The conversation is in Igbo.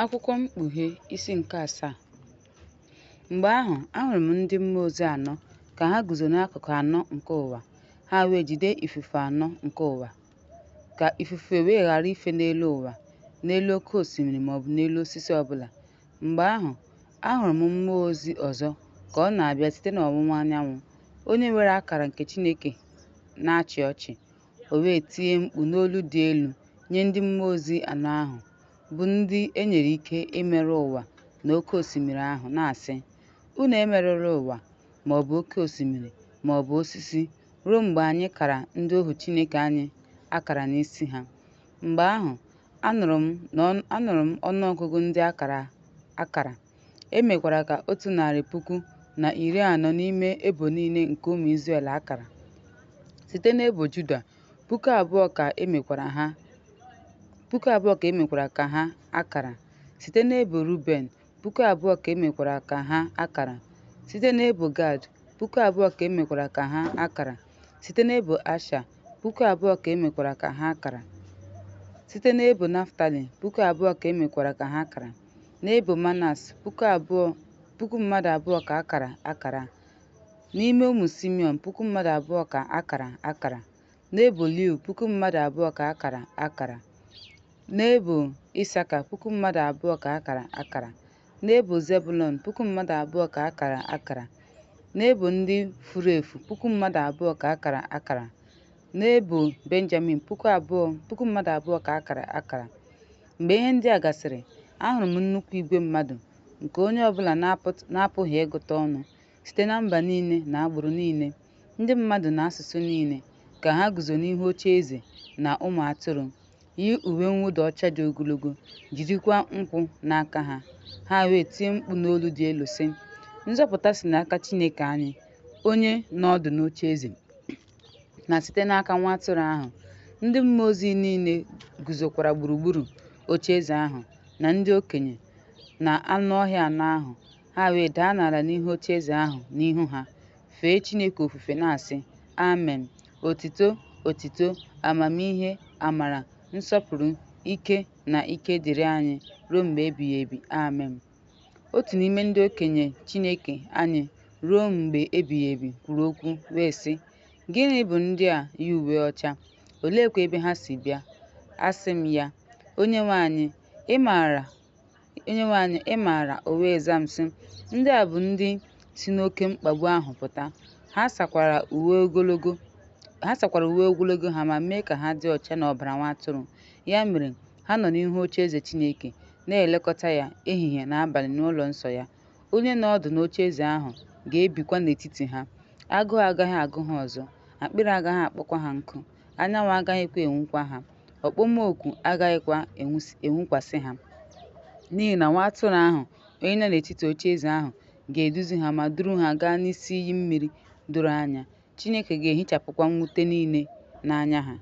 Akwụkwọ Mkpughe, isi nke asaa. Mgbe ahụ, ahụrụ m ndị mmụọ ozi anọ ka ha guzo n'akụkụ anọ nke ụwa, ha wee jide ifufe anọ nke ụwa, ka ifufe wee ghara ife n'elu ụwa, n'elu oke osimiri ma ọ bụ n'elu osisi ọ bụla. Mgbe ahụ, ahụrụ m mmụọ ozi ọzọ ka ọ na-abịa site n'ọwụwa anyanwụ, onye nwere akara nke Chineke na-achị ọchị, o wee tie mkpu n'olu dị elu nye ndị mmụọ ozi anọ ahụ, bụ ndị e nyere ike imerụ ụwa na oke osimiri ahụ, na-asị, Unu emerụla ụwa ma ọ bụ oke osimiri ma ọ bụ osisi ruo mgbe anyị kara ndị ohu Chineke anyị akara n'isi ha. Mgbe ahụ, anụrụ m ọnụọgụgụ ndị a kara akara, e mekwara ka 144,000 n'ime ebo niile nke ụmụ Izrel akara. Site n'ebo Juda, 2,000 ka e mekwara ka ha akara, site n'ebo Ruben, 2,000 ka e mekwara ka ha akara, site n'ebo Gad, 2,000 ka e mekwara ka ha akara, site n'ebo Asha, 2,000 ka e mekwara ka ha akara, site n'ebo Naftali, 2,000 ka e mekwara ka ha akara, n'ebo Manase, 2,000 ka a kara akara, n'ime ụmụ Simiọn, 2,000 ka a kara akara, n'ebo Livaị, 2,000 ka a kara akara, n'ebo Isaka, 2,000 ka a kara akara, n'ebo Zebụlọn, 2,000 ka a kara akara, n'ebo ndị furu efu, 2,000 ka a kara akara, n'ebo Benjamin, 2,000 ka a kara akara. Mgbe ihe ndị a gasịrị, ahụrụ m nnukwu igwe mmadụ nke onye ọ bụla na-apụghị ịgụta ọnụ, site na mba niile na agbụrụ niile, ndị mmadụ na asụsụ niile, ka ha guzo n'ihu ocheeze na ụmụ atụrụ, yi uwe mwụda ọcha dị ogologo, jidekwa nkwụ n'aka ha. Ha wee tie mkpu n'olu dị elu sị, Nzọpụta si n'aka Chineke anyị, onye nọ ọdụ n'ocheeze, na site n'aka Nwa Atụrụ ahụ. Ndị mmụọ ozi niile guzokwara gburugburu ocheeze ahụ, na ndị okenye, na anụ ọhịa anọ ahụ, ha wee daa n'ala n'ihu ocheeze ahụ n'ihu ha, fee Chineke ofufe na-asị, Amen, otuto, otuto, amamihe, amara, nsọpụrụ, ike na ike dịrị anyị ruo mgbe ebighị ebi. Amen. Otu n'ime ndị okenye Chineke anyị ruo mgbe ebighị ebi kwuru okwu wee sị, Gịnị bụ ndị a yi uwe ọcha, oleekwa ebe ha si bịa? Asị m ya, Onyenwe anyị, ị maara. Onyenwe anyị, ị maara. O wee zaa m sị, Ndị a bụ ndị si n'oke mkpagbu ahụ pụta, ha sakwara uwe ogologo ha ma mee ka ha dị ọcha n'ọbara Nwa Atụrụ. Ya mere, ha nọ n'ihu ocheeze Chineke, na-elekọta ya ehihie na abalị n'ụlọ nsọ ya. Onye nọ ọdụ n'ocheeze ahụ ga-ebikwa n'etiti ha. Agụụ agaghị agụ ha ọzọ, akpịrị agaghị akpọkwa ha nkụ, anyanwụ agaghịkwa enwukwa ha, okpomọkụ agaghịkwa enwukwasị ha. N'ihi na Nwa Atụrụ ahụ, onye nọ n'etiti ocheeze ahụ, ga-eduzi ha ma duru ha gaa n'isi iyi mmiri doro anya. Chineke ga-ehichapụkwa mwute niile n'anya ha.